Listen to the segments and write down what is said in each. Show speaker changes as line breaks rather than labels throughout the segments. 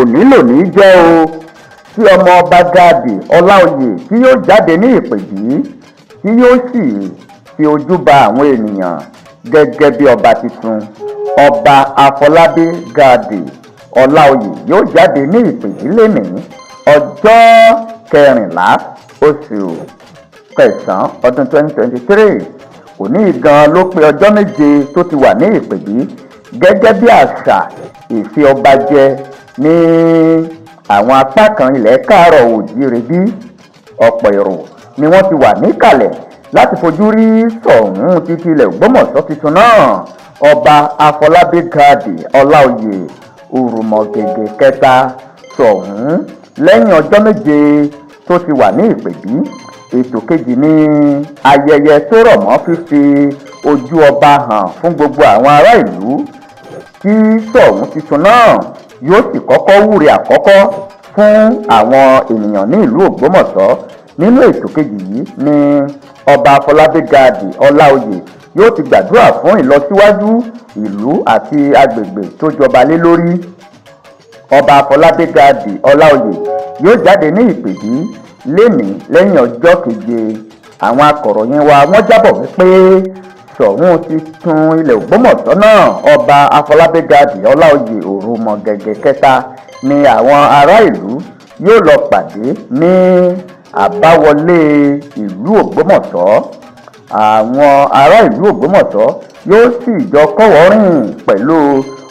Òní lòní jẹ́ o tí ọmọ ọba Gáàdì Ọláòyè tí yóò jáde ní ìpèbí, tí yóò sì fi ojú ba àwọn ènìyàn gẹ́gẹ́ bí ọba tuntun. Ọba Àfọlábí Gáàdì Ọláòyè yóò jáde ní ìpèbí lónìí, ọjọ́ 14 oṣù kẹsàn-án ọdún 2023. Òní gan ló pé ọjọ́ 7 tó ti wà ní ìpèbí gẹ́gẹ́ bí àṣà ìfi ọba jẹ ní àwọn apá kan ilẹ̀ káàárọ̀ oòjíire. Bí ọ̀pọ̀ èrò ni wọ́n ti wà níkàlẹ̀ láti fojú rí Ṣọ̀ún títí ilẹ̀ Ògbómọ̀ṣọ́ tuntun náà, Ọba Àfọlábí Gáàdì Ọláòyè Òrùmọ̀gẹ̀gẹ̀ kẹta, Ṣọ̀ún, lẹ́yìn ọjọ́ 7 tó ti wà ní ìpèbí. Ètò kejì ní ayẹyẹ tó rọ̀ mọ́ fífi ojú ọba hàn fún gbogbo àwọn ará ìlú, tí Ṣọ̀ún tuntun náà yóò sì kọ́kọ́ wúre àkọ́kọ́ fún àwọn ènìyàn ní ìlú Ògbómọ̀ṣọ́. Nínú ètò kejì yìí ni Ọba Àfọlábí Gáàdì Ọláòyè yóò ti gbàdúrà fún ìlọsíwájú ìlú àti agbègbè tó jọba lé lórí. Ọba Àfọlábí Gáàdì Ọláòyè yóò jáde ní ìpèbí lénìí lẹ́yìn ọjọ́ 7. Àwọn akọ̀ròyìn wa wọ́n jábọ̀ wípé Ṣọ̀ún tuntun ilẹ̀ Ògbómọ̀ṣọ́ náà, Ọba Àfọlábí Gáàdì Ọláòyè Òrùmọ̀gẹ̀gẹ̀ kẹta, ni àwọn ará ìlú yóò lọ pàdé ní àbáwọlé ìlú Ògbómọ̀ṣọ́. Àwọn ará ìlú Ògbómọ̀ṣọ́ yóò sì jọ kọ́wọ̀ọ́rìn pẹ̀lú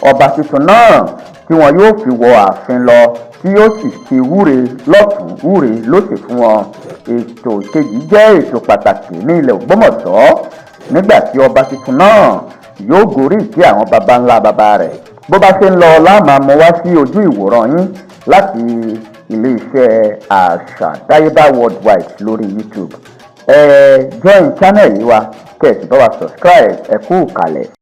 ọba tuntun náà tí wọn yóò fi wọ ààfin lọ, tí yóò sì fi wúre lọ́tùn-ún, wúre lósì fún wọn. Ètò kejì jẹ́ ètò pàtàkì ní ilẹ̀ Ògbómọ̀ṣọ́ nígbà tí ọba tuntun náà yóò gorí ìtẹ́ àwọn baba ńlá baba rẹ̀. Bó bá ṣe ń lọ la máa mú wá sí ojú ìwòran yín láti iléeṣẹ́ Àṣàdáyébá Worldwide lórí YouTube. Ẹ join channel yìí wa, kẹ́ ẹ sì bá wa subscribe. Ẹ kú kalẹ̀.